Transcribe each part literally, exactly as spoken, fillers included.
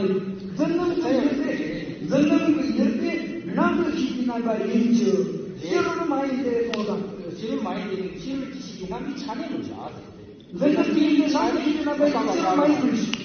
རེད། འཛིན་རྣམ་གྱི་ཡུལ་དེ། འཛིན་རྣམ་གྱི་ཡུལ་དེ་རྣམ་དག་ཤེས་པའི་རྣམ་པ་ཡིན་གྱི། ཕྱི་རོལ་མ་ཡིན་ཏེ་གསུངས་དང་། ཕྱི་རོལ་མ་ཡིན་ཏེ་ཕྱི་རོལ་གྱི་ཤེས་པའི་རྣམ་པའི་ཆ་ནས་མི་འདྲ། འཛིན་རྣམ་གྱི་ཡུལ་དེ་རྣམ་དག་ཤེས་པའི་རྣམ་པ་ཡིན་གྱི། ཕྱི་རོལ་མ་ཡིན་ཏེ།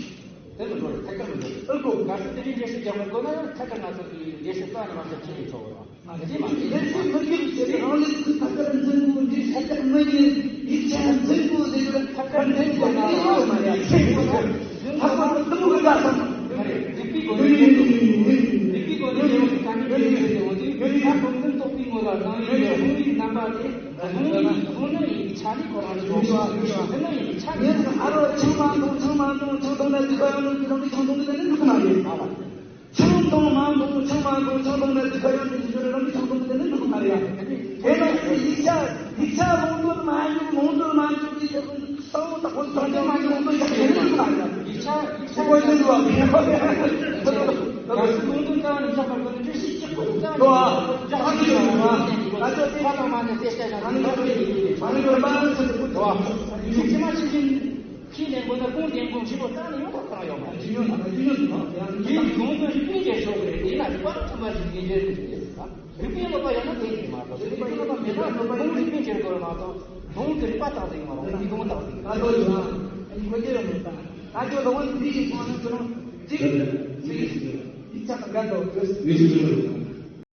དེ་མི་འགྲོ་རེད། ཐད་ཀར་མི་འགྲོ་རེད། ཨ་ཁོ། གལ་སྲིད་དེ་འདྲའི་འགྲེལ་བཤད་རྒྱག་མི་དགོས་ན་ཡང་ཐད་ཀར་ང་ཚོ་གི་འགྲེལ་བཤད་རྩ་ནས་མ་བརྒྱབ་ཆི་ལས་ཆོག་གི་རེད། ང་ཚོས་མ་འགྲེལ་བཤད་མི་དགོས་ཟེར་ཏེ་རང་ལུགས་ཀྱི་ཐད་ཀར་འཛིན་དགོས། འགྲེལ་བཤད་རྒྱག་མི་ཉན། ཡིག་ཆ་འཛིན་དགོས་ཟེར་རྒྱུ་ཐད་ཀར་འཛིན་དགོས་ན་ཡོད་མ་རེད། ཐད་ཀར་འཛིན་དགོས་ན་ཡོད་མ་རེད། ཐད་ཀར་འཛིན་དགོས་ན་ཡོད་མ་རེད། རིགས་པའི་སྒོ་ནས་འགྲེལ་དགོས། རིགས་པའི་སྒོ་ནས་འགྲེལ་དགོས། ད་ནི་འགྲེལ་བཤད་དེ་འོ་དེ་ཐད་ཀར་འཛིན་རྟོག་པའི་ངོ་ལ་སྣང་བའི་སྣང་བའི་རྣམ་པ་དེ། གཟུང་ནི་གཟུང་ནི་ཡིན་གྱི་ཆ་ནས་ཁོ་རང་ཆོག་གི། གཟུང་ནི་ཡིན་གྱི་ཆ་ནས། ངས་ཨ་རོ་ཆང་མ་འཐུང་ཆང་མ་འཐུང་ཆང་འཐུང་ན་སྡིག་པ་ཡོང་ནི་རང་གི་ཆང་འཐུང་གི་དེ་ནི་འགྲིག་གི་མ་རེད། ཆང་འཐུང་མ་འཐུང་ཆང་མ་འཐུང་ཆང་འཐུང་ན་སྡིག་པ་ཡོང་ནི་རང་གི་ཆང་འཐུང་གི་དེ་ནི་འགྲིག་གི་མ་རེད་ཡ། དེ་ནི་ཡིག་ཆ་ཡིག་ཆ་ལུང་འདྲེན་མ་འཇུག་ལུང་འདྲེན་མ་འཇུག་གི་དེ་ཚོ་ས་བོན་དག་པོ་ཚང་མ་ལུང་འདྲེན་ཡག་གི་འགྲིག་གི་མ་རེད། ཡིག་ཆ་ཡིག་ཆ་ཁོ་ཡིན་འགྲོ་བ་མེད་པ། ཡང་སྲིད་ལུང་འདྲེན་རྩ་བ་ནས་བཞག་པར་དགོས་ན་འགྲེལ་བཤད་གཅིག་པུ་རྩ་བ་ནས་བཞག་ཐུབ་ཀྱི་མ་རེད། ད་ཆོག་དེ་ཡིན་ན་ང་ཚོ་དེ་ཕ་དང་མ་ནས་གསལ་བཤད་དང་དེ་འདྲ་བྱེད་ཀྱི་ཡིན། ང་ཚོ་མ་ནས་ཚོ་དེ་ཕུད་ཐུབ། ཡིག་ཆ་ཕྱི་བཞིན་ཕྱི་ལས་འགོ་ན་གུང་ལྡན་གུང་ཆེན་པོ་རྩ་ནས་ཡོང་ཐབས་གང་ཡོད་མ་རེད། ཡིན་ཡོད་ན་ཡིན་ཡོད་ན་ཡང་ཡིན་ཡོད་ན། ཡིན་ཡོད་ན་རིག་པའི་འགྲེལ་ཆོག་གི་རེད། དེ་ཡིན་ན་རིག་པ་དང་མཐུན་པ་ཞིག་ཡིན་འགྲེལ་དགོས་ཀྱི་རེད། རིག་པའི་སློབ་པ་ཡོད་ན་ཕན་གྱི་མ་གཏོགས། རིག་པའི་སློབ་པ་མེད་ན་གུང་རིག་པའི་འགྲེལ་དགོས་མ་གཏོགས། གུང་གི་རིག་པ་བཏགས་ཟིན་མ་རེད། གུང་བཏགས་ཟིན། ད་དོ་ཡོད་ན་ཨ་ནི་ཁོ་ཚོས་ཡོད་མོད་ད། ད་ཁྱོད་ལོ་ངོ་འདི་ཡིན་སོང་ན་ཁྱོད་རང་གཅིག་གཅིག་ཡིག་ཆ་དང་འགལ་འདུག་ཡོད།